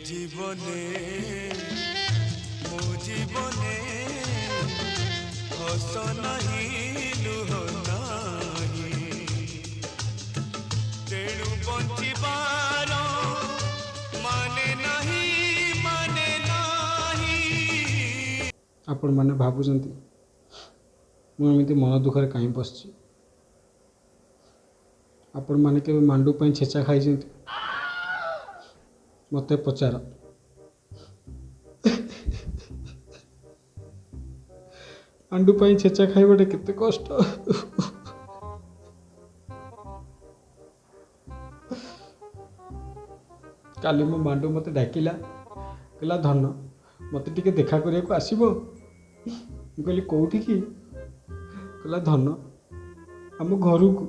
ଜୀବନେ ମୋ ଜୀବନେ ହସ ନାହିଁ ଲୁହ ନାହିଁ, ତେଣୁ ବଞ୍ଚିବାର ମାନେ ନାହିଁ, ମାନେ ନାହିଁ। ଆପଣମାନେ ଭାବୁଛନ୍ତି ମୁଁ ଏମିତି ମନ ଦୁଃଖରେ କାହିଁ ବସିଛି? ଆପଣମାନେ କେବେ ମାଣ୍ଡୁ ପାଇଁ ଛେଚା ଖାଇଛନ୍ତି? ମୋତେ ପଚାର। ମାଣ୍ଡୁ ପାଇଁ ଛେଚା ଖାଇବାଟା କେତେ କଷ୍ଟ। କାଲି ମୋ ମାଣ୍ଡୁ ମୋତେ ଡାକିଲା, କହିଲା ଧନ ମୋତେ ଟିକେ ଦେଖା କରିବାକୁ ଆସିବ। ମୁଁ କହିଲି କେଉଁଠିକି? କହିଲା ଧନ ଆମ ଘରକୁ।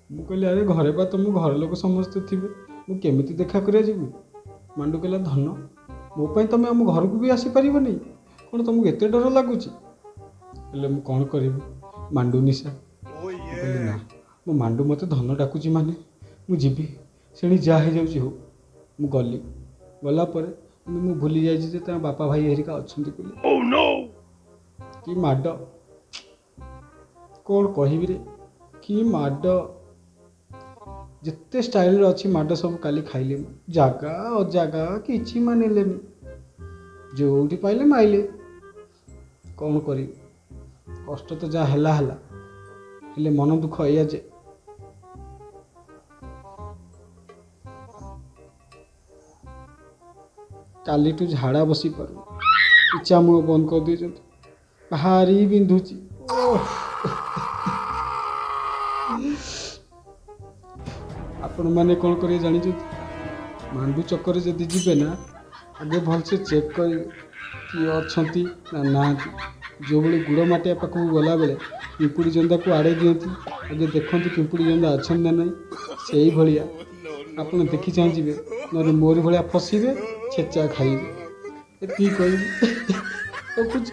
ମୁଁ କହିଲି ଆରେ ଘରେ ବା ତୁମ ଘର ଲୋକ ସମସ୍ତେ ଥିବେ, ମୁଁ କେମିତି ଦେଖା କରିବାକୁ ଯିବି? ମାଣ୍ଡୁ କହିଲା ଧନ ମୋ ପାଇଁ ତୁମେ ଆମ ଘରକୁ ବି ଆସିପାରିବନି, କ'ଣ ତୁମକୁ ଏତେ ଡର ଲାଗୁଛି? ହେଲେ ମୁଁ କ'ଣ କରିବି, ମାଣ୍ଡୁ ନିଶା। ମୁଁ କହିଲି ନା, ମୋ ମାଣ୍ଡୁ ମୋତେ ଧନ ଡାକୁଛି ମାନେ ମୁଁ ଯିବି, ସେଣି ଯାହା ହେଇଯାଉଛି ହଉ। ମୁଁ ଗଲି, ଗଲା ପରେ କିନ୍ତୁ ମୁଁ ଭୁଲି ଯାଇଛି ଯେ ତାଙ୍କ ବାପା ଭାଇ ହେରିକା ଅଛନ୍ତି ବୋଲି। କି ମାଡ଼, କ'ଣ କହିବି ରେ, କି ମାଡ଼। ଯେତେ ଷ୍ଟାଇଲରେ ଅଛି ମାଡ଼ ସବୁ କାଲି ଖାଇଲି ମୁଁ। ଜାଗା ଅଜାଗା କିଛି ମାନିଲେନି, ଯେଉଁଠି ପାଇଲେ ମାଇଲେ। କ'ଣ କରିବି, କଷ୍ଟ ତ ଯାହା ହେଲା ହେଲା, ହେଲେ ମନ ଦୁଃଖ ଏଇଆ ଯେ କାଲିଠୁ ଝାଡ଼ା ବସି ପାରୁନି, ଇଚ୍ଛା ମୁହଁ ବନ୍ଦ କରିଦେଇଛନ୍ତି, ଭାରି ବିନ୍ଧୁଛି। ଆପଣମାନେ କ'ଣ କରିବେ ଜାଣିଛନ୍ତି? ମାଣ୍ଡୁ ଚକରେ ଯଦି ଯିବେ ନା, ଆଗେ ଭଲସେ ଚେକ୍ କରିବେ କିଏ ଅଛନ୍ତି ନା ନାହାନ୍ତି। ଯେଉଁଭଳି ଗୁଡ଼ ମାଟିଆ ପାଖକୁ ଗଲାବେଳେ ପିମ୍ପୁଡ଼ି ଜନ୍ଦାକୁ ଆଡ଼େଇ ଦିଅନ୍ତି, ଆଗେ ଦେଖନ୍ତି ପିମ୍ପୁଡ଼ି ଜନ୍ଦା ଅଛନ୍ତି ନା ନାହିଁ, ସେଇଭଳିଆ ଆପଣ ଦେଖି ଚାହିଁ ଯିବେ, ନହେଲେ ମୋରି ଭଳିଆ ଫସିବେ, ଛେଚା ଖାଇବେ। ଏତିକି କହିବି, ରଖୁଛି।